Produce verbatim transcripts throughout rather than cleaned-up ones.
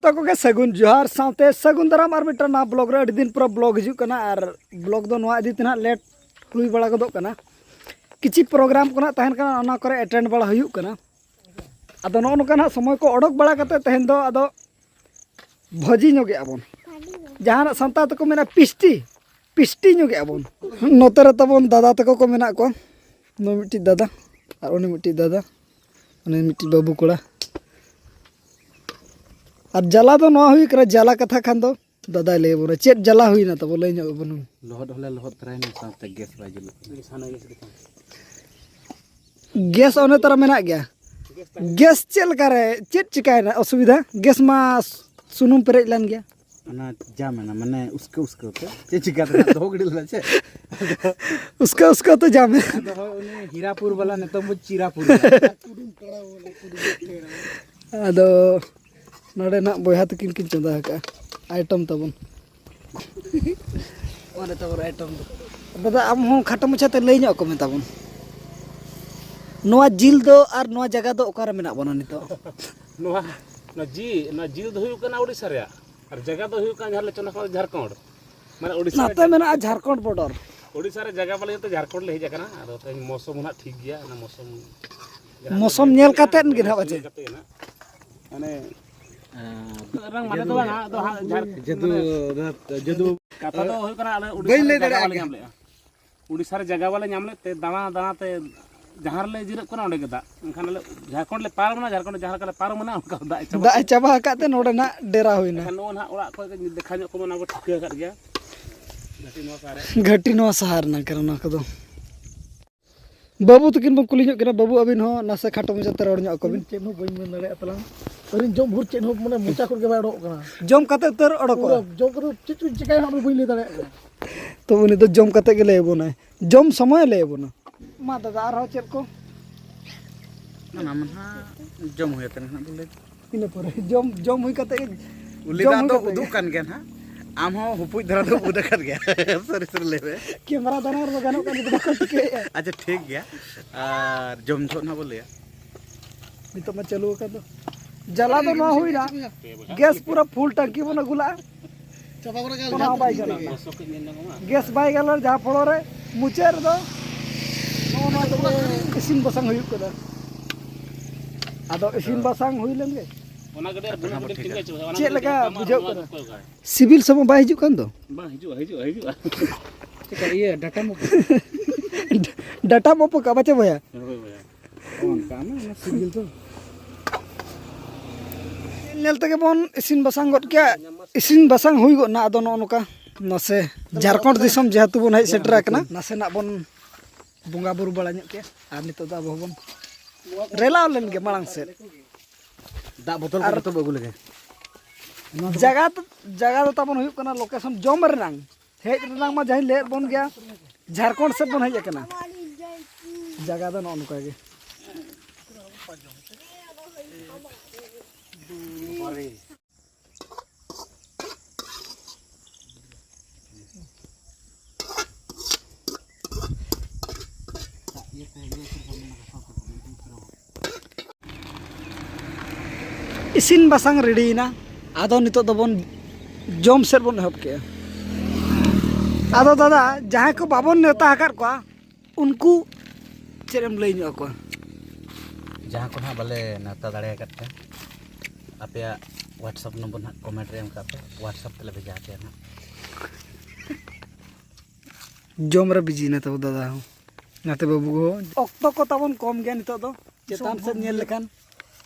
ᱛᱟᱠᱚ ᱜᱮ ᱥᱟᱹᱜᱩᱱ ᱡᱚᱦᱟᱨ ᱥᱟᱶᱛᱮ ᱥᱟᱹᱜᱩᱱ ᱫᱟᱨᱟᱢ᱾ ᱟᱨ ᱢᱤᱫᱴᱟᱝ ᱱᱟᱣᱟ ᱵᱞᱚᱜ ᱨᱮ ᱟᱹᱰᱤ ᱫᱤᱱ ᱯᱚᱨᱮ ᱵᱞᱚᱜ ᱦᱤᱡᱩᱜ ᱠᱟᱱᱟ᱾ ᱟᱨ ᱵᱞᱚᱜ ᱫᱚ ᱱᱚᱣᱟ ᱤᱫᱤ ᱛᱮ ᱱᱟᱦᱟᱜ ᱞᱮᱴ ᱦᱩᱭ ᱵᱟᱲᱟ ᱜᱚᱫᱚᱜ ᱠᱟᱱᱟ, ᱠᱤᱪᱷᱤ ᱯᱨᱳᱜᱨᱟᱢ ᱠᱚ ᱱᱟᱦᱟᱜ ᱛᱟᱦᱮᱱ ᱠᱟᱱᱟ, ᱚᱱᱟ ᱠᱚᱨᱮ ᱮᱴᱮᱱᱰ ᱵᱟᱲᱟ ᱦᱩᱭᱩᱜ ᱠᱟᱱᱟ᱾ ᱟᱫᱚ ᱱᱚᱜᱼᱚ ᱱᱚᱝᱠᱟ ᱱᱟᱦᱟᱜ ᱥᱚᱢᱚᱭ ᱠᱚ ᱚᱰᱚᱠ ᱵᱟᱲᱟ ᱠᱟᱛᱮ ᱛᱮᱦᱮᱧ ᱫᱚ ᱟᱫᱚ ᱵᱷᱟᱹᱡᱤ ᱧᱚᱜᱮᱜᱼᱟ ᱵᱚᱱ᱾ ᱡᱟᱦᱟᱱᱟᱜ ᱥᱟᱱᱛᱟᱲ ᱛᱮᱠᱚ ᱢᱮᱱᱟ ᱯᱤᱥᱴᱤ, ᱯᱤᱥᱴᱤ ᱧᱚᱜᱮᱜᱼᱟ ᱵᱚᱱ᱾ ᱱᱚᱛᱮ ᱨᱮ ᱛᱟᱵᱚᱱ ᱫᱟᱫᱟ ᱛᱟᱠᱚ ᱠᱚ ᱢᱮᱱᱟᱜ ᱠᱚᱣᱟ, ᱱᱩᱭ ᱢᱤᱫᱴᱤᱡ ᱫᱟᱫᱟ ᱟᱨ ᱩᱱᱤ ᱢᱤᱫᱴᱤᱡ ᱫᱟᱫᱟ, ᱩᱱᱤ ᱢᱤᱫᱴᱤᱡ ᱵᱟᱹᱵᱩ ᱠᱚᱲᱟ᱾ ᱟᱨ ᱡᱟᱞᱟ ᱫᱚ ᱱᱚᱣᱟ ᱦᱩᱭ ᱠᱟᱱᱟ, ᱡᱟᱞᱟ ᱠᱟᱛᱷᱟ ᱠᱷᱟᱱ ᱫᱚ ᱫᱟᱫᱟᱭ ᱞᱟᱹᱭ ᱟᱵᱚᱱᱟ ᱪᱮᱫ ᱡᱟᱞᱟ ᱦᱩᱭᱱᱟ ᱛᱟᱵᱚ, ᱞᱟᱹᱭ ᱧᱚᱜ ᱟᱵᱚᱱ᱾ ᱞᱚᱦᱚᱫ ᱦᱚᱸᱞᱮ ᱞᱚᱦᱚᱫ ᱛᱚᱨᱟᱭᱮᱱᱟ, ᱥᱟᱶᱛᱮ ᱜᱮᱥ ᱵᱟᱭ ᱡᱩᱞᱩᱜ ᱠᱟᱱᱟ᱾ ᱜᱮᱥ ᱚᱱᱮ ᱛᱟᱨᱟ ᱢᱮᱱᱟᱜ ᱜᱮᱭᱟ᱾ ᱜᱮᱥ ᱪᱮᱫ ᱞᱮᱠᱟᱨᱮ, ᱪᱮᱫ ᱪᱤᱠᱟᱭᱮᱱᱟ ᱚᱥᱩᱵᱤᱫᱷᱟ? ᱜᱮᱥ ᱢᱟ ᱥᱩᱱᱩᱢ ᱯᱮᱨᱮᱡ ᱞᱮᱱ ᱜᱮᱭᱟ᱾ ᱚᱱᱟ ᱡᱟ ᱢᱮᱱᱟ, ᱢᱟᱱᱮ ᱩᱥᱠᱟᱹ ᱩᱥᱠᱟᱹ ᱛᱮ ᱪᱮᱫ ᱪᱤᱠᱟ ᱛᱮ ᱱᱟᱜ ᱫᱚᱦᱚ ᱜᱤᱰᱤ ᱞᱮᱫᱟ ᱪᱮ? ᱩᱥᱠᱟᱹ ᱩᱥᱠᱟᱹ ᱛᱮ ᱡᱟ ᱢᱮᱱᱟ᱾ ᱟᱫᱚ ᱦᱳᱭ, ᱩᱱᱤ ᱦᱤᱨᱟᱯᱩᱨ ᱵᱟᱞᱟ ᱱᱤᱛᱚᱝ ᱵᱚ ᱪᱤᱨᱟᱯᱩᱨ ᱮᱫᱟ᱾ ᱟᱫᱚ ᱱᱚᱰᱮ ᱱᱟᱜ ᱵᱚᱭᱦᱟ ᱛᱟᱹᱠᱤᱱ ᱠᱤᱱ ᱪᱚᱸᱫᱟ ᱟᱠᱟᱫᱼᱟ ᱟᱭᱴᱚᱢ ᱛᱟᱵᱚᱱ᱾ ᱚᱱᱮ ᱛᱟᱵᱚᱱ ᱟᱭᱴᱚᱢ ᱫᱚ᱾ ᱫᱟᱫᱟ, ᱟᱢ ᱦᱚᱸ ᱠᱷᱟᱴᱚ ᱢᱟᱪᱷᱟ ᱛᱮ ᱞᱟᱹᱭ ᱧᱚᱜ ᱟᱠᱚ ᱢᱮ ᱛᱟᱵᱚᱱ᱾ ᱱᱚᱣᱟ ᱡᱤᱞ ᱫᱚ ᱟᱨ ᱱᱚᱣᱟ ᱡᱟᱭᱜᱟ ᱫᱚ ᱚᱠᱟᱨᱮ ᱢᱮᱱᱟᱜ ᱵᱚᱱᱟ ᱱᱤᱛᱚᱜ? ᱱᱚᱣᱟ, ᱱᱚᱣᱟ ᱡᱤ-, ᱱᱚᱣᱟ ᱡᱤᱞ ᱫᱚ ᱦᱩᱭᱩᱜ ᱠᱟᱱᱟ ᱳᱰᱤᱥᱟ ᱨᱮᱭᱟᱜ, ᱟᱨ ᱡᱟᱭᱜᱟ ᱫᱚ ᱦᱩᱭᱩᱜ ᱠᱟᱱᱟ ᱡᱟᱦᱟᱸ ᱞᱮ ᱪᱚᱸᱫᱟ ᱠᱟᱜ ᱡᱷᱟᱲᱠᱷᱚᱸᱰ, ᱢᱟᱱᱮ ᱳᱰᱤᱥᱟ ᱱᱟᱛᱮ ᱨᱮᱭᱟᱜ ᱢᱮᱱᱟᱜᱼᱟ ᱡᱷᱟᱲᱠᱷᱚᱸᱰ border᱾ ᱳᱰᱤᱥᱟ ᱨᱮ ᱡᱟᱭᱜᱟ ᱵᱟᱞᱮ ᱤᱭᱟᱹᱛᱮ ᱡᱷᱟᱲᱠᱷᱚᱸᱰ ᱞᱮ ᱦᱮᱡ ᱟᱠᱟᱱᱟ᱾ ᱟᱫᱚ ᱛᱮᱦᱮᱧ ᱢᱳᱥᱚᱢ ᱦᱚᱸ ᱱᱟᱦᱟᱜ ᱴᱷᱤᱠ ᱜᱮᱭᱟ, ᱚᱱᱟ ᱢᱳᱥᱚᱢ ᱡᱟᱦᱟᱸ ᱢᱳᱥᱚᱢ ᱞᱮ ᱧᱮᱞ ᱠᱟᱛᱮᱫ ᱜᱮ ᱱᱟᱦᱟᱜ ᱢᱳᱥᱚᱢ ᱯᱟᱪᱮ? ᱧᱮᱞ ᱠᱟᱛᱮᱫ ᱜᱮ ᱱᱟᱦᱟᱜ᱾ ᱢᱟᱱᱮ ᱨᱟᱝ ᱢᱟᱱᱮ ᱫᱚ ᱵᱟᱝ, ᱟᱫᱚ ᱦᱟᱸᱜ ᱡᱷᱟᱲ-, ᱡᱟᱹᱫᱩ, ᱢᱟᱱᱮ ᱡᱟᱹᱫᱩ ᱠᱟᱛᱷᱟ ᱫᱚ ᱦᱩᱭᱩᱜ ᱠᱟᱱᱟ, ᱟᱞᱮ ᱳᱰᱤᱥᱟ ᱵᱟᱹᱧ ᱨᱮ ᱞᱟᱹᱭ ᱡᱟᱭᱜᱟ ᱫᱟᱲᱮᱭᱟᱜ ᱵᱟᱞᱮ ᱠᱟᱱᱟ᱾ ᱧᱟᱢ ᱞᱮᱜᱼᱟ᱾ ᱳᱰᱤᱥᱟ ᱨᱮ ᱡᱟᱭᱜᱟ ᱵᱟᱞᱮ ᱧᱟᱢ ᱞᱮᱫ ᱛᱮ ᱫᱟᱬᱟ ᱫᱟᱬᱟ ᱛᱮ ᱡᱟᱦᱟᱸ ᱨᱮᱞᱮ ᱡᱤᱨᱟᱹᱜ ᱠᱟᱱᱟ ᱚᱸᱰᱮ ᱜᱮ ᱫᱟᱜ᱾ ᱮᱱᱠᱷᱟᱱ ᱟᱞᱮ ᱡᱷᱟᱲᱠᱷᱚᱸᱰ ᱞᱮ ᱯᱟᱨᱚᱢ ᱮᱱᱟ, ᱡᱷᱟᱲᱠᱷᱚᱸᱰ ᱡᱟᱦᱟᱸ ᱞᱮᱠᱟ ᱞᱮ ᱯᱟᱨᱚᱢ ᱮᱱᱟ ᱚᱱᱠᱟ ᱫᱟᱜ ᱮ ᱪᱟᱵᱟ ᱫᱟᱜ ᱮ ᱠᱮᱫᱟ᱾ ᱪᱟᱵᱟ ᱟᱠᱟᱫ ᱛᱮ ᱱᱚᱰᱮ ᱱᱟᱜ ᱰᱮᱨᱟ ᱦᱩᱭᱱᱟ᱾ ᱮᱱᱠᱷᱟᱱ ᱱᱚᱜᱼᱚ ᱱᱟᱦᱟᱜ ᱚᱲᱟᱜ ᱠᱚ ᱫᱮᱠᱷᱟ ᱧᱚᱜ ᱠᱚᱢᱟ, ᱚᱱᱟ ᱵᱚ ᱴᱷᱤᱠᱟᱹ ᱟᱠᱟᱫ ᱜᱮᱭᱟ᱾ ᱜᱷᱟᱹᱴᱤ ᱱᱚᱣᱟ ᱥᱟᱦᱟ ᱨᱮ᱾ ᱜᱷᱟᱹᱴᱤ ᱱᱚᱣᱟ ᱥᱟᱦᱟ ᱨᱮᱱᱟᱜ ᱠᱟᱱᱟ ᱱᱚᱣᱟ ᱠᱚᱫᱚ᱾ ᱵᱟᱹᱵᱩ ᱛᱟᱹᱠᱤᱱ ᱵᱚᱱ ᱠᱩᱞᱤ ᱧᱚᱜ ᱠᱤᱱᱟ᱾ ᱵᱟᱹᱵᱩ, ᱟᱹᱵᱤᱱ ᱦᱚᱸ ᱱᱟᱥᱮ ᱠᱷᱟᱴᱚ ᱢᱟᱪᱷᱟ ᱛᱮ ᱨᱚᱲ ᱧᱚᱜ ᱟᱠᱚ ᱵᱤᱱ᱾ ᱪᱮᱫ ᱦᱚᱸ ᱵᱟᱹᱧ ᱢᱮᱱ ᱫᱟᱲᱮᱭᱟᱜ ᱛᱟᱞᱟᱝ᱾ ᱟᱹᱣᱨᱤᱧ ᱡᱚᱢ ᱵᱷᱳᱨ ᱪᱮᱫ ᱦᱚᱸ ᱢᱟᱱᱮ ᱢᱚᱪᱟ ᱠᱷᱚᱱ ᱜᱮ ᱵᱟᱭ ᱚᱰᱚᱠᱚᱜ ᱠᱟᱱᱟ᱾ ᱡᱚᱢ ᱠᱟᱛᱮ ᱩᱛᱟᱹᱨ ᱚᱰᱚᱠᱚᱜᱼᱟ᱾ ᱯᱩᱨᱟᱹ ᱡᱚᱢ ᱠᱟᱛᱮ ᱪᱮᱫ ᱪᱚᱧ ᱪᱤᱠᱟᱹᱭᱟ ᱦᱟᱸᱜ ᱚᱱᱟ ᱵᱟᱹᱧ ᱞᱟᱹᱭ ᱫᱟᱲᱮᱭᱟᱜ ᱠᱟᱱᱟ᱾ ᱛᱚ ᱩᱱᱤ ᱫᱚ ᱡᱚᱢ ᱠᱟᱛᱮ ᱜᱮ ᱞᱟᱹᱭ ᱟᱵᱚᱱᱟᱭ, ᱡᱚᱢ ᱥᱚᱢᱚᱭ ᱞᱟᱹᱭ ᱟᱵᱚᱱᱟ᱾ ᱢᱟ ᱫᱟᱫᱟ, ᱟᱨᱦᱚᱸ ᱪᱮᱫ ᱠᱚ? ᱚᱱᱟ ᱢᱟ ᱱᱟᱦᱟᱜ ᱡᱚᱢ ᱦᱩᱭ ᱟᱛᱮ ᱱᱟᱦᱟᱜ ᱵᱚ ᱞᱟᱹᱭ᱾ ᱤᱱᱟᱹ ᱯᱚᱨᱮ ᱡᱚᱢ, ᱡᱚᱢ ᱦᱩᱭ ᱠᱟᱛᱮ ᱜᱮ, ᱩᱞᱤ ᱡᱚᱢ ᱫᱟᱜ ᱦᱩᱭ ᱫᱚ ᱠᱟᱛᱮ ᱩᱫᱩᱜ ᱜᱮ᱾ ᱠᱟᱱ ᱜᱮᱭᱟ ᱱᱟᱦᱟᱜ᱾ ᱟᱢ ᱦᱚᱸ ᱦᱩᱯᱩᱡ ᱫᱷᱟᱨᱟ ᱫᱚ ᱩᱫ ᱟᱠᱟᱱ ᱜᱮᱭᱟ᱾ ᱥᱟᱹᱨᱤ ᱥᱟᱹᱨᱤ ᱞᱟᱹᱭ ᱢᱮ᱾ ᱠᱮᱢᱮᱨᱟ ᱫᱟᱱᱟ ᱨᱮᱫᱚ ᱜᱟᱱᱚᱜ ᱠᱟᱱ ᱜᱮᱭᱟ, ᱵᱟᱠᱚ ᱴᱷᱤᱠᱟᱹᱭᱮᱫᱼᱟ᱾ ᱟᱪᱪᱷᱟ, ᱴᱷᱤᱠ ᱜᱮᱭᱟ᱾ ᱟᱨ ᱡᱚᱢ ᱡᱚᱦᱚᱜ ᱱᱟᱦᱟᱜ ᱵᱚ ᱞᱟᱹᱭᱟ᱾ ᱱᱤᱛᱚᱜ ᱢᱟ ᱪᱟᱹᱞᱩ ᱟᱠᱟᱱ ᱫᱚ᱾ ᱡᱟᱞᱟ ᱫᱚ ᱱᱚᱣᱟ ᱦᱩᱭᱱᱟ, ᱜᱮᱥ ᱯᱩᱨᱟᱹ ᱯᱷᱩᱞ ᱴᱟᱝᱠᱤ ᱵᱚᱱ ᱟᱹᱜᱩ ᱞᱟᱜᱼᱟ᱾ ᱚᱱᱟ ᱦᱚᱸ ᱵᱟᱭ ᱜᱟᱱᱚᱜᱼᱟ᱾ ᱜᱮᱥ ᱵᱟᱭ ᱜᱟᱱᱚᱜᱼᱟ, ᱡᱟᱦᱟᱸ ᱯᱚᱲᱚ ᱨᱮ ᱢᱩᱪᱟᱹᱫ ᱨᱮᱫᱚ ᱱᱚᱜᱼᱚ ᱱᱚᱣᱟ ᱛᱮᱜᱮ ᱤᱥᱤᱱ ᱵᱟᱥᱟᱝ ᱦᱩᱭᱩᱜ ᱠᱟᱱᱟ᱾ ᱟᱫᱚ ᱤᱥᱤᱱ ᱵᱟᱥᱟᱝ ᱦᱩᱭ ᱞᱮᱱ ᱜᱮ᱾ ᱚᱱᱟ ᱜᱟᱹᱰᱤ ᱟᱨ ᱵᱩᱞᱩᱝ ᱜᱟᱹᱰᱤ ᱛᱤᱸᱜᱩ ᱦᱚᱪᱚ ᱠᱟᱜᱼᱟ, ᱚᱱᱟ ᱪᱮᱫ ᱜᱟᱹᱰᱤ ᱞᱮᱠᱟ ᱛᱟᱢᱟ ᱵᱩᱡᱷᱟᱹᱜ ᱱᱚᱣᱟ ᱠᱟᱱᱟ? ᱜᱮ ᱚᱠᱚᱭ ᱠᱟᱜᱼᱟᱭ? ᱥᱤᱵᱤᱞ ᱥᱚᱢᱚᱭ ᱵᱟᱭ ᱦᱤᱡᱩᱜ ᱠᱟᱱ ᱫᱚ? ᱵᱟᱝ ᱦᱤᱡᱩᱜᱼᱟ, ᱦᱤᱡᱩᱜᱼᱟ, ᱦᱤᱡᱩᱜᱼᱟ᱾ ᱪᱮᱠᱟ ᱤᱭᱟᱹ ᱰᱟᱴᱟ ᱢᱚ ᱰᱟᱴᱟ ᱢᱚ ᱯᱚᱠᱟ ᱵᱟᱪᱮ ᱵᱚᱭᱟ? ᱦᱳᱭ ᱵᱚᱭᱟ᱾ ᱚᱱᱠᱟ ᱢᱟ ᱚᱱᱟ ᱥᱤᱵᱤᱞ ᱫᱚ᱾ ᱧᱮᱞ ᱧᱮᱞ ᱛᱮᱜᱮ ᱵᱚᱱ ᱤᱥᱤᱱ ᱵᱟᱥᱟᱝ ᱜᱚᱫ ᱠᱮᱜᱼᱟ᱾ ᱤᱥᱤᱱ ᱵᱟᱥᱟᱝ ᱦᱩᱭ ᱜᱚᱫ ᱱᱟ᱾ ᱟᱫᱚ ᱱᱚᱜᱼᱚ ᱱᱚᱝᱠᱟ ᱱᱟᱥᱮ ᱡᱷᱟᱲᱠᱷᱚᱸᱰ ᱫᱤᱥᱚᱢ ᱡᱮᱦᱮᱛᱩ ᱵᱚᱱ ᱦᱮᱡ ᱥᱮᱴᱮᱨ ᱟᱠᱟᱱᱟ, ᱱᱟᱥᱮᱱᱟᱜ ᱵᱚᱱ ᱵᱚᱸᱜᱟ ᱵᱩᱨᱩ ᱵᱟᱲᱟ ᱧᱚᱜ ᱠᱮᱜᱼᱟ᱾ ᱟᱨ ᱱᱤᱛᱚᱜ ᱫᱚ ᱟᱵᱚ ᱦᱚᱸᱵᱚᱱ ᱨᱮᱞᱟᱣ ᱞᱮᱱ ᱜᱮ ᱢᱟᱲᱟᱝ ᱥᱮᱫ᱾ ᱫᱟᱜ ᱵᱚᱛᱚᱞ ᱠᱚ ᱟᱨ ᱡᱚᱛᱚ ᱵᱚ ᱟᱹᱜᱩ ᱞᱮᱜᱮ᱾ ᱡᱟᱭᱜᱟ ᱫᱚ, ᱡᱟᱭᱜᱟ ᱫᱚ ᱛᱟᱵᱚᱱ ᱦᱩᱭᱩᱜ ᱠᱟᱱᱟ ᱞᱳᱠᱮᱥᱚᱱ ᱡᱚᱢ ᱨᱮᱱᱟᱝ᱾ ᱦᱮᱡ ᱨᱮᱱᱟᱝ ᱢᱟ ᱡᱟᱦᱟᱸᱧ ᱞᱟᱹᱭᱟᱫ ᱵᱚᱱ ᱜᱮᱭᱟ, ᱡᱷᱟᱲᱠᱷᱚᱸᱰ ᱥᱮᱫ ᱵᱚᱱ ᱦᱮᱡ ᱟᱠᱟᱱᱟ᱾ ᱡᱟᱭᱜᱟ ᱫᱚ ᱱᱚᱜᱼᱚ ᱱᱚᱝᱠᱟ ᱜᱮ᱾ ᱤᱥᱤᱱ ᱵᱟᱥᱟᱝ ᱨᱮᱰᱤᱭᱮᱱᱟ᱾ ᱟᱫᱚ ᱱᱤᱛᱚᱜ ᱫᱚᱵᱚᱱ ᱡᱚᱢ ᱥᱮᱫ ᱵᱚᱱ ᱮᱦᱚᱵ ᱠᱮᱜᱼᱟ᱾ ᱟᱫᱚ ᱫᱟᱫᱟ, ᱡᱟᱦᱟᱸᱭ ᱠᱚ ᱵᱟᱵᱚᱱ ᱱᱮᱣᱛᱟ ᱟᱠᱟᱫ ᱠᱚᱣᱟ, ᱩᱱᱠᱩ ᱪᱮᱫ ᱮᱢ ᱞᱟᱹᱭ ᱧᱚᱜ ᱟᱠᱚᱣᱟ? ᱡᱟᱦᱟᱸ ᱠᱚ ᱱᱟᱦᱟᱜ ᱵᱟᱞᱮ ᱱᱮᱣᱛᱟ ᱫᱟᱲᱮ ᱟᱠᱟᱫ ᱯᱮ, ᱟᱯᱮᱭᱟᱜ WhatsApp ᱱᱚᱢᱵᱚᱨ ᱱᱟᱦᱟᱜ ᱠᱚᱢᱮᱱᱴ ᱨᱮ ᱮᱢ ᱠᱟᱜ ᱯᱮ, WhatsApp ᱛᱮᱞᱮ ᱵᱷᱮᱡᱟ ᱟᱯᱮᱭᱟ ᱱᱟᱦᱟᱜ᱾ ᱡᱚᱢ ᱨᱮ ᱵᱤᱡᱤ ᱮᱱᱟ ᱛᱟᱵᱚ ᱫᱟᱫᱟ ᱦᱚᱸ᱾ ᱱᱟᱛᱮ ᱵᱟᱹᱵᱩ ᱠᱚ᱾ ᱚᱠᱛᱚ ᱠᱚ ᱛᱟᱵᱚᱱ ᱠᱚᱢ ᱜᱮᱭᱟ ᱱᱤᱛᱚᱜ ᱫᱚ᱾ ᱪᱮᱛᱟᱱ ᱥᱮᱫ ᱧᱮᱞ ᱞᱮᱠᱷᱟᱱ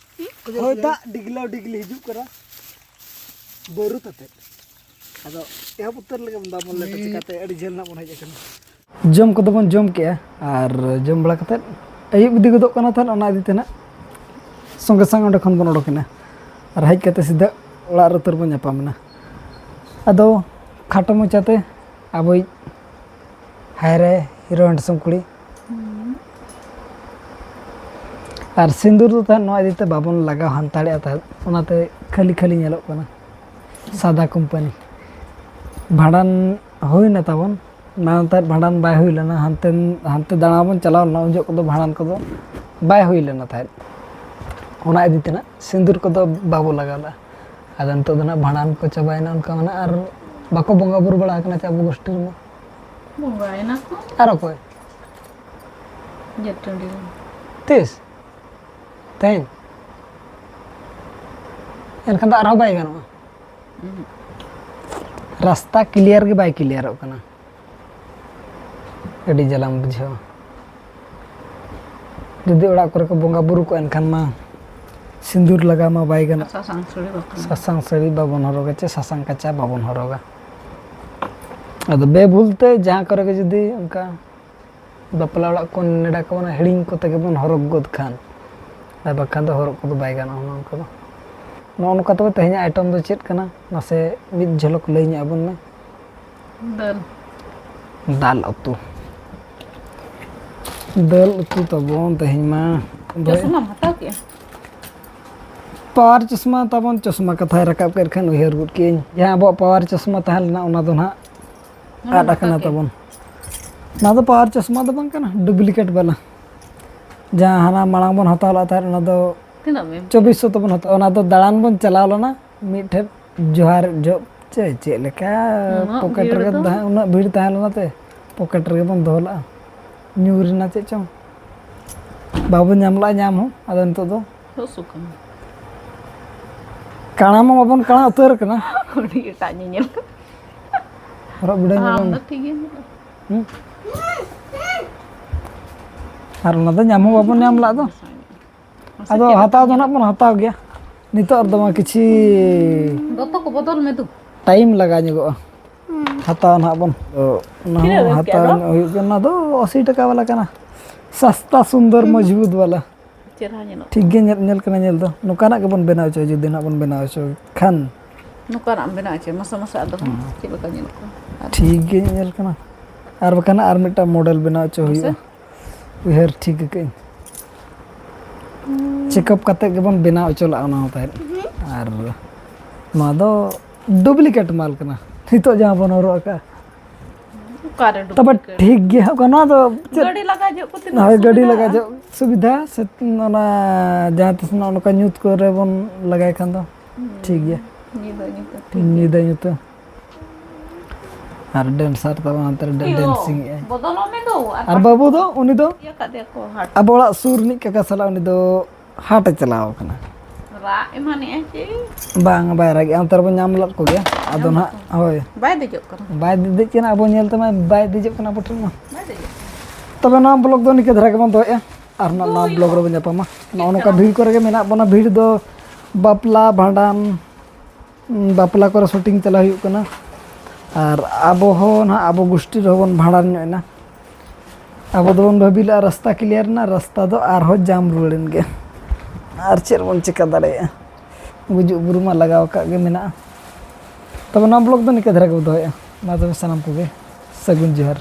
ᱦᱚᱭ ᱫᱟᱜ ᱰᱤᱜᱽᱞᱟᱹᱣ ᱰᱤᱜᱽᱞᱤ ᱦᱤᱡᱩᱜ ᱠᱟᱱᱟ᱾ ᱵᱟᱹᱨᱩ ᱛᱟᱛᱮᱫ᱾ ᱟᱫᱚ ᱮᱦᱚᱵ ᱩᱛᱟᱹᱨ ᱞᱮᱜᱮ ᱵᱚᱱ ᱫᱟᱜ ᱵᱚᱱ ᱞᱮᱴᱚ ᱪᱤᱠᱟᱹᱛᱮ ᱟᱹᱰᱤ ᱡᱷᱟᱹᱞ ᱱᱟᱜ ᱵᱚᱱ ᱦᱮᱡ ᱟᱠᱟᱱᱟ᱾ ᱡᱚᱢ ᱠᱚᱫᱚ ᱵᱚᱱ ᱡᱚᱢ ᱠᱮᱜᱼᱟ ᱟᱨ ᱡᱚᱢ ᱵᱟᱲᱟ ᱠᱟᱛᱮᱫ ᱟᱹᱭᱩᱵ ᱤᱫᱤ ᱜᱚᱫᱚᱜ ᱠᱟᱱᱟ ᱛᱟᱦᱮᱸᱫ, ᱚᱱᱟ ᱤᱫᱤ ᱛᱮ ᱱᱟᱜ ᱥᱚᱸᱜᱮ ᱥᱚᱝ ᱚᱸᱰᱮ ᱠᱷᱚᱱ ᱵᱚᱱ ᱚᱰᱚᱠᱮᱱᱟ ᱟᱨ ᱦᱮᱡ ᱠᱟᱛᱮ ᱥᱤᱫᱷᱟᱹ ᱚᱲᱟᱜ ᱨᱮ ᱩᱛᱟᱹᱨ ᱵᱚᱱ ᱧᱟᱯᱟᱢᱮᱱᱟ᱾ ᱟᱫᱚ ᱠᱷᱟᱴᱚ ᱢᱚᱪᱟᱛᱮ ᱟᱵᱚᱭᱤᱡ ᱦᱟᱭ ᱨᱮ ᱦᱤᱨᱳ ᱦᱮᱱᱰᱥᱚᱢ ᱠᱩᱲᱤ᱾ ᱟᱨ ᱥᱤᱸᱫᱩᱨ ᱫᱚ ᱛᱟᱦᱮᱸᱫ ᱱᱚᱣᱟ ᱤᱫᱤ ᱛᱮ ᱵᱟᱵᱚᱱ ᱞᱟᱜᱟᱣ ᱦᱟᱱᱛᱟᱲᱮᱜᱼᱟ ᱛᱟᱦᱮᱸᱫ, ᱚᱱᱟᱛᱮ ᱠᱷᱟᱹᱞᱤ ᱠᱷᱟᱹᱞᱤ ᱧᱮᱞᱚᱜ ᱠᱟᱱᱟ, ᱥᱟᱫᱟ ᱠᱳᱢᱯᱟᱱᱤ᱾ ᱵᱷᱟᱸᱰᱟᱱ ᱦᱩᱭᱱᱟ ᱛᱟᱵᱚᱱ, ᱢᱟᱲᱟᱝ ᱛᱟᱦᱮᱸᱫ ᱵᱷᱟᱸᱰᱟᱱ ᱵᱟᱭ ᱦᱩᱭ ᱞᱮᱱᱟ, ᱦᱟᱱᱛᱮ, ᱦᱟᱱᱛᱮ ᱫᱟᱬᱟ ᱵᱚᱱ ᱪᱟᱞᱟᱣ ᱞᱮᱱᱟ, ᱩᱱ ᱡᱚᱦᱚᱜ ᱠᱚᱫᱚ ᱵᱷᱟᱸᱰᱟᱱ ᱠᱚᱫᱚ ᱵᱟᱭ ᱦᱩᱭ ᱞᱮᱱᱟ ᱛᱟᱦᱮᱸᱫ᱾ ᱚᱱᱟ ᱤᱫᱤ ᱛᱮ ᱱᱟᱜ ᱥᱤᱸᱫᱩᱨ ᱠᱚᱫᱚ ᱵᱟᱵᱚ ᱞᱟᱜᱟᱣ ᱞᱮᱫᱼᱟ᱾ ᱟᱫᱚ ᱱᱤᱛᱚᱜ ᱫᱚ ᱱᱟᱜ ᱵᱷᱟᱸᱰᱟᱱ ᱠᱚ ᱪᱟᱵᱟᱭᱮᱱᱟ, ᱚᱱᱠᱟ ᱢᱮᱱᱟᱜᱼᱟ, ᱟᱨ ᱵᱟᱠᱚ ᱵᱚᱸᱜᱟ ᱵᱩᱨᱩ ᱵᱟᱲᱟ ᱟᱠᱟᱱᱟ ᱪᱮ ᱟᱵᱚ ᱜᱳᱥᱴᱤ ᱨᱮᱢᱟ? ᱵᱚᱸᱜᱟᱭᱮᱱᱟ ᱠᱚ᱾ ᱟᱨ ᱚᱠᱚᱭ? ᱡᱟᱹᱛ ᱴᱟᱺᱰᱤ ᱨᱮ᱾ ᱛᱤᱥ? ᱛᱮᱦᱮᱧ? ᱮᱱᱠᱷᱟᱱ ᱫᱚ ᱟᱨᱦᱚᱸ ᱵᱟᱭ ᱜᱟᱱᱚᱜᱼᱟ᱾ ᱩᱸᱦᱩᱸ᱾ ᱨᱟᱥᱛᱟ ᱠᱞᱤᱭᱟᱨ ᱜᱮ ᱵᱟᱭ ᱠᱞᱤᱭᱟᱨᱚᱜ ᱠᱟᱱᱟ᱾ ᱟᱹᱰᱤ ᱡᱟᱞᱟᱢ ᱵᱩᱡᱷᱟᱹᱣᱟ᱾ ᱡᱩᱫᱤ ᱚᱲᱟᱜ ᱠᱚᱨᱮ ᱠᱚ ᱵᱚᱸᱜᱟ ᱵᱩᱨᱩ ᱠᱚᱜᱼᱟ, ᱮᱱᱠᱷᱟᱱ ᱢᱟ ᱥᱤᱸᱫᱩᱨ ᱞᱟᱜᱟᱣ ᱢᱟ ᱵᱟᱭ ᱜᱟᱱᱚᱜ᱾ ᱥᱟᱥᱟᱝ ᱥᱟᱹᱲᱤ ᱵᱟᱠᱷᱟᱱ᱾ ᱥᱟᱥᱟᱝ ᱥᱟᱹᱲᱤ ᱵᱟᱵᱚᱱ ᱦᱚᱨᱚᱜᱟ ᱪᱮ ᱥᱟᱥᱟᱝ ᱠᱟᱪᱟ ᱵᱟᱵᱚᱱ ᱦᱚᱨᱚᱜᱟ᱾ ᱟᱫᱚ ᱵᱮᱵᱷᱩᱞ ᱛᱮ ᱡᱟᱦᱟᱸ ᱠᱚᱨᱮ ᱜᱮ ᱡᱩᱫᱤ ᱚᱱᱠᱟ ᱵᱟᱯᱞᱟ ᱚᱲᱟᱜ ᱠᱚ ᱱᱮᱰᱟ ᱠᱚ, ᱚᱱᱟ ᱦᱤᱲᱤᱧ ᱠᱚᱛᱮ ᱜᱮᱵᱚᱱ ᱦᱚᱨᱚᱜ ᱜᱚᱫ ᱠᱷᱟᱱ, ᱟᱨ ᱵᱟᱠᱷᱟᱱ ᱫᱚ ᱦᱚᱨᱚᱜ ᱠᱚᱫᱚ ᱵᱟᱭ ᱜᱟᱱᱚᱜᱼᱟ ᱱᱚᱣᱟ ᱠᱚᱫᱚ᱾ ᱱᱚᱜᱼᱚ ᱱᱚᱝᱠᱟ ᱛᱚᱵᱮ ᱛᱮᱦᱮᱧᱟᱜ ᱟᱭᱴᱮᱢ ᱫᱚ ᱪᱮᱫ ᱠᱟᱱᱟ? ᱱᱟᱥᱮ ᱢᱤᱫ ᱡᱷᱚᱞᱚᱠ ᱞᱟᱹᱭ ᱧᱚᱜ ᱟᱵᱚᱱ ᱢᱮ᱾ ᱫᱟᱹᱞ᱾ ᱫᱟᱞ ᱩᱛᱩ᱾ ᱫᱟᱹᱞ ᱩᱛᱩ ᱛᱟᱵᱚᱱ ᱛᱮᱦᱮᱧ ᱢᱟ᱾ ᱪᱚᱥᱢᱟᱢ ᱦᱟᱛᱟᱣ ᱠᱮᱜᱼᱟ? ᱯᱟᱣᱟᱨ ᱪᱚᱥᱢᱟ ᱛᱟᱵᱚᱱ, ᱪᱚᱥᱢᱟ ᱠᱟᱛᱷᱟᱭ ᱨᱟᱠᱟᱵ ᱠᱮᱫ ᱠᱷᱟᱱ ᱩᱭᱦᱟᱹᱨ ᱜᱚᱫ ᱠᱮᱜᱼᱟᱹᱧ, ᱡᱟᱦᱟᱸ ᱟᱵᱚᱣᱟᱜ ᱯᱟᱣᱟᱨ ᱪᱚᱥᱢᱟ ᱛᱟᱦᱮᱸ ᱞᱮᱱᱟ, ᱚᱱᱟ ᱫᱚ ᱱᱟᱦᱟᱜ ᱚᱱᱟ ᱟᱫ ᱫᱚ ᱟᱠᱟᱱᱟ ᱦᱟᱛᱟᱣ ᱠᱮᱜᱼᱟ᱾ ᱛᱟᱵᱚᱱ᱾ ᱚᱱᱟ ᱫᱚ ᱯᱟᱣᱟᱨ ᱪᱚᱥᱢᱟ ᱫᱚ ᱵᱟᱝ ᱠᱟᱱᱟ, ᱰᱩᱯᱞᱤᱠᱮᱴ ᱵᱟᱞᱟ᱾ ᱡᱟᱦᱟᱸ ᱦᱟᱱᱟ ᱢᱟᱲᱟᱝ ᱵᱚᱱ ᱦᱟᱛᱟᱣ ᱞᱮᱫ ᱛᱟᱦᱮᱸᱫ, ᱚᱱᱟ ᱫᱚ ᱛᱤᱱᱟᱹᱜ ᱮᱢ ᱮᱢ? ᱪᱚᱵᱵᱤᱥ ᱥᱚ ᱛᱮᱵᱚᱱ ᱦᱟᱛᱟᱣᱟ᱾ ᱚᱱᱟ ᱫᱚ ᱫᱟᱬᱟᱱ ᱵᱚᱱ ᱪᱟᱞᱟᱣ ᱞᱮᱱᱟ, ᱢᱤᱫ ᱴᱷᱮᱱ ᱡᱚᱦᱟᱨ ᱡᱚᱵ ᱪᱮ ᱪᱮᱫ ᱞᱮᱠᱟ ᱩᱱᱟᱹᱜ ᱯᱚᱠᱮᱴ ᱵᱷᱤᱲ ᱨᱮᱜᱮ ᱫᱚ᱾ ᱛᱟᱦᱮᱸ, ᱩᱱᱟᱹᱜ ᱵᱷᱤᱲ ᱛᱟᱦᱮᱸ ᱞᱮᱱᱟ ᱛᱮ ᱯᱚᱠᱮᱴ ᱨᱮᱜᱮ ᱵᱚᱱ ᱫᱚᱦᱚ ᱞᱮᱫᱼᱟ᱾ ᱧᱩᱨ ᱮᱱᱟ ᱪᱮᱫ ᱪᱚᱝ, ᱵᱟᱵᱚᱱ ᱧᱟᱢ ᱞᱮᱫᱼᱟ ᱧᱟᱢ ᱦᱚᱸ᱾ ᱟᱫᱚ ᱱᱤᱛᱚᱜ ᱫᱚ ᱠᱷᱩᱵ ᱥᱩᱠ ᱠᱟᱱᱟ᱾ ᱠᱟᱬᱟ ᱢᱟ ᱵᱟᱵᱚᱱ ᱠᱟᱬᱟ ᱩᱛᱟᱹᱨ ᱠᱟᱱᱟ᱾ ᱩᱱᱤ ᱮᱴᱟᱜ ᱧᱮᱧᱮᱞ ᱠᱟᱱᱟ᱾ ᱦᱚᱨᱚᱜ ᱵᱤᱰᱟᱹᱣ ᱧᱚᱜ ᱟᱢ ᱵᱚᱱ᱾ ᱫᱚ ᱴᱷᱤᱠ ᱜᱮᱢ ᱧᱮᱞᱚᱜ᱾ ᱦᱩᱸ? ᱟᱨ ᱚᱱᱟ ᱫᱚ ᱧᱟᱢ ᱦᱚᱸ ᱵᱟᱵᱚᱱ ᱧᱟᱢ ᱞᱮᱫ ᱫᱚ᱾ ᱢᱟᱥᱮ ᱟᱫᱚ ᱪᱮᱫ ᱦᱟᱛᱟᱣ ᱞᱮᱠᱟ ᱫᱚ ᱱᱟᱜ ᱧᱮᱞᱚᱜ? ᱵᱚᱱ ᱦᱟᱛᱟᱣ ᱜᱮᱭᱟ᱾ ᱱᱤᱛᱚᱜ ᱨᱮᱫᱚ ᱢᱟ ᱠᱤᱪᱷᱤ ᱫᱚᱛᱚ ᱠᱚ ᱵᱚᱫᱚᱞ ᱢᱮ ᱫᱩ᱾ ᱴᱟᱭᱤᱢ ᱞᱟᱜᱟᱣ ᱧᱚᱜᱚᱜᱼᱟ᱾ ᱦᱟᱛᱟᱣ ᱱᱟᱦᱟᱜ ᱵᱚᱱ᱾ ᱛᱚ, ᱚᱱᱟ ᱛᱤᱱᱟᱹᱜ ᱦᱚᱸ ᱮᱢ ᱠᱮᱜᱼᱟ ᱦᱟᱛᱟᱣ ᱫᱚ? ᱧᱚᱜ ᱦᱩᱭᱩᱜ ᱜᱮᱭᱟ᱾ ᱚᱱᱟ ᱫᱚ ᱟᱥᱤ ᱴᱟᱠᱟ ᱵᱟᱞᱟ ᱠᱟᱱᱟ᱾ ᱥᱟᱥᱛᱟ, ᱥᱩᱱᱫᱚᱨ, ᱢᱚᱡᱽᱵᱩᱛ ᱵᱟᱞᱟ᱾ ᱪᱮᱦᱨᱟ ᱧᱮᱞᱚᱜ ᱴᱷᱤᱠ ᱜᱮ ᱧᱮᱞ, ᱧᱮᱞ ᱠᱟᱱᱟ ᱧᱮᱞ ᱫᱚ᱾ ᱱᱚᱝᱠᱟᱱᱟᱜ ᱜᱮᱵᱚᱱ ᱵᱮᱱᱟᱣ ᱦᱚᱪᱚᱭᱟ, ᱡᱩᱫᱤ ᱱᱟᱜ ᱵᱚᱱ ᱵᱮᱱᱟᱣ ᱦᱚᱪᱚᱭ ᱠᱷᱟᱱ᱾ ᱱᱚᱝᱠᱟᱱᱟᱜ ᱮᱢ ᱵᱮᱱᱟᱣ ᱦᱚᱪᱚᱭᱟ, ᱢᱟᱥᱮ ᱢᱟᱥᱮ ᱟᱫᱚ ᱦᱟᱸᱜ ᱦᱩᱸ᱾ ᱪᱮᱫ ᱞᱮᱠᱟ ᱧᱮᱞᱚᱜ ᱠᱟᱱᱟ? ᱟᱨ ᱴᱷᱤᱠ ᱜᱮ ᱧᱮᱞ ᱠᱟᱱᱟ᱾ ᱟᱨ ᱵᱟᱠᱷᱟᱱ ᱟᱨ ᱢᱤᱫᱴᱟᱝ ᱢᱚᱰᱮᱞ ᱵᱮᱱᱟᱣ ᱦᱚᱪᱚ ᱢᱟᱥᱮ᱾ ᱦᱩᱭᱩᱜᱼᱟ᱾ ᱩᱭᱦᱟᱹᱨ ᱴᱷᱤᱠ ᱟᱠᱟᱫᱟᱹᱧ᱾ ᱪᱮᱠᱟᱯ ᱠᱟᱛᱮ ᱜᱮᱵᱚᱱ ᱵᱮᱱᱟᱣ ᱦᱚᱪᱚ ᱞᱟᱜᱼᱟ ᱚᱱᱟ ᱦᱚᱸ ᱛᱟᱦᱮᱸᱫ᱾ ᱟᱨ ᱱᱚᱣᱟ ᱫᱚ ᱰᱩᱯᱞᱤᱠᱮᱴ ᱢᱟᱞ ᱠᱟᱱᱟ, ᱱᱤᱛᱚᱜ ᱡᱟᱦᱟᱸ ᱵᱚᱱ ᱦᱚᱨᱚᱜ ᱟᱠᱟᱫᱼᱟ᱾ ᱚᱠᱟᱨᱮ ᱛᱚᱵᱮ ᱰᱩᱯᱞᱤᱠᱮᱴ? ᱴᱷᱤᱠ ᱜᱮᱭᱟ, ᱚᱠᱟ ᱱᱚᱣᱟ ᱫᱚ ᱪᱮᱫ? ᱜᱟᱹᱰᱤ ᱞᱟᱜᱟ ᱡᱚᱜ ᱠᱚ ᱛᱤᱱᱟᱹᱜ ᱦᱳᱭ, ᱜᱟᱹᱰᱤ ᱥᱩᱵᱤᱫᱷᱟ᱾ ᱞᱟᱜᱟ ᱡᱚᱜ ᱥᱩᱵᱤᱫᱷᱟ, ᱥᱮ ᱚᱱᱟ ᱡᱟᱦᱟᱸ ᱛᱤᱥ ᱱᱚᱜᱼᱚ ᱱᱚᱝᱠᱟ ᱧᱩᱛ ᱠᱚᱨᱮ ᱵᱚᱱ ᱞᱟᱜᱟᱭ ᱠᱷᱟᱱ ᱫᱚ ᱴᱷᱤᱠ ᱜᱮᱭᱟ᱾ ᱧᱤᱫᱟᱹ ᱧᱩᱛᱟᱹ ᱴᱷᱤᱠ ᱜᱮᱭᱟ᱾ ᱧᱤᱫᱟᱹ ᱧᱩᱛᱟᱹ᱾ ᱟᱨ ᱰᱮᱱᱥᱟᱨ ᱛᱟᱵᱚᱱ ᱦᱟᱱᱛᱮ ᱨᱮ ᱤᱭᱳ, ᱰᱮᱱᱥᱤᱝ ᱮᱜᱼᱟᱭ᱾ ᱵᱚᱫᱚᱞᱚᱜ ᱢᱮ ᱫᱚ, ᱟᱨ ᱟᱨ ᱵᱟᱹᱵᱩ ᱫᱚ, ᱩᱱᱤ ᱫᱚ ᱤᱭᱟᱹ ᱠᱟᱫᱮᱭᱟ ᱠᱚ, ᱦᱟᱴ᱾ ᱟᱵᱚ ᱚᱲᱟᱜ ᱥᱩᱨ ᱨᱤᱱᱤᱡ ᱠᱟᱠᱟ ᱥᱟᱞᱟᱜ ᱩᱱᱤ ᱫᱚ ᱦᱟᱴ ᱮ ᱪᱟᱞᱟᱣ ᱠᱟᱱᱟ᱾ ᱨᱟᱜ ᱮᱢᱟᱱᱮᱜᱼᱟᱭ ᱪᱮ? ᱵᱟᱝ, ᱵᱟᱭ ᱨᱟᱜᱮᱜᱼᱟ, ᱚᱱᱛᱮ ᱨᱮᱵᱚᱱ ᱧᱟᱢ ᱞᱮᱫ ᱠᱚᱜᱮᱭᱟ᱾ ᱟᱫᱚ ᱧᱟᱢ ᱱᱟᱦᱟᱜ, ᱞᱮᱫ ᱠᱚ? ᱦᱳᱭ᱾ ᱵᱟᱭ ᱫᱮᱡᱚᱜ ᱠᱟᱱᱟ? ᱵᱟᱭ ᱫᱮᱡᱚᱜ ᱠᱟᱱᱟ, ᱟᱵᱚ ᱧᱮᱞ ᱛᱮᱢᱟ ᱵᱟᱭ ᱫᱮᱡᱚᱜ ᱠᱟᱱᱟ ᱟᱵᱚ ᱴᱷᱮᱱ ᱢᱟ᱾ ᱵᱟᱭ ᱫᱮᱡᱚᱜ ᱠᱟᱱᱟ᱾ ᱛᱚᱵᱮ ᱱᱚᱣᱟ ᱵᱞᱚᱜ ᱫᱚ ᱱᱤᱝᱠᱟᱹ ᱫᱷᱟᱨᱟ ᱜᱮᱵᱚᱱ ᱫᱚᱦᱚᱭᱮᱫᱼᱟ, ᱟᱨ ᱱᱟᱣᱟ, ᱱᱟᱣᱟ ᱫᱚᱦᱚᱭ ᱵᱞᱚᱜ ᱢᱮ᱾ ᱨᱮᱵᱚᱱ ᱧᱟᱯᱟᱢᱟ᱾ ᱱᱚᱜᱼᱚ ᱱᱚᱝᱠᱟ ᱵᱷᱤᱲ ᱠᱚᱨᱮ ᱜᱮ ᱢᱮᱱᱟᱜ ᱵᱚᱱᱟ᱾ ᱵᱷᱤᱲ ᱫᱚ ᱵᱟᱯᱞᱟ, ᱵᱷᱟᱸᱰᱟᱱ, ᱩᱸ, ᱵᱟᱯᱞᱟ ᱠᱚᱨᱮ ᱥᱩᱴᱤᱝ ᱪᱟᱞᱟᱣ ᱦᱩᱭᱩᱜ ᱠᱟᱱᱟ᱾ ᱟᱨ ᱟᱵᱚ ᱦᱚᱸ ᱱᱟᱦᱟᱜ ᱟᱵᱚ ᱜᱩᱥᱴᱤ ᱨᱮᱦᱚᱸ ᱵᱚᱱ ᱵᱷᱟᱸᱰᱟᱱ ᱧᱚᱜ ᱮᱱᱟ᱾ ᱟᱵᱚ ᱫᱚᱵᱚᱱ ᱵᱷᱟᱹᱵᱤ ᱞᱮᱫᱼᱟ ᱨᱟᱥᱛᱟ ᱠᱞᱤᱭᱟᱨ ᱮᱱᱟ, ᱨᱟᱥᱛᱟ ᱫᱚ ᱟᱨᱦᱚᱸ ᱡᱟᱢ ᱨᱩᱣᱟᱹᱲ ᱮᱱ ᱜᱮ᱾ ᱟᱨ ᱪᱮᱫ ᱵᱚᱱ ᱪᱤᱠᱟ ᱫᱟᱲᱮᱭᱟᱜᱼᱟ, ᱜᱩᱡᱩᱜ ᱵᱩᱨᱩ ᱢᱟ ᱞᱟᱜᱟᱣ ᱟᱠᱟᱫ ᱜᱮ ᱢᱮᱱᱟᱜᱼᱟ᱾ ᱛᱚᱵᱮ ᱱᱚᱣᱟ ᱵᱞᱚᱜ ᱫᱚ ᱱᱤᱝᱠᱟᱹ ᱫᱷᱟᱨᱟ ᱜᱮᱵᱚ ᱫᱚᱦᱚᱭᱮᱫᱼᱟ᱾ ᱢᱟ ᱛᱚᱵᱮ ᱥᱟᱱᱟᱢ ᱠᱚᱜᱮ ᱥᱟᱹᱜᱩᱱ ᱡᱚᱦᱟᱨ᱾